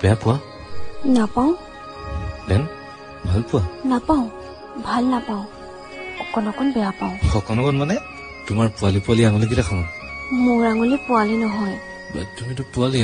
বেয়া পোৱা? নাপাওঁ। Then ভাল পোৱা? নাপাওঁ, ভাল নাপাওঁ, অকণ অকণ বেয়া পাওঁ। অকণ অকণ মানে তোমাৰ পোৱালি পোৱালি আঙুলিকেইটা সমান। মোৰ আঙুলি পোৱালি নহয়। তুমিতো পোৱালি।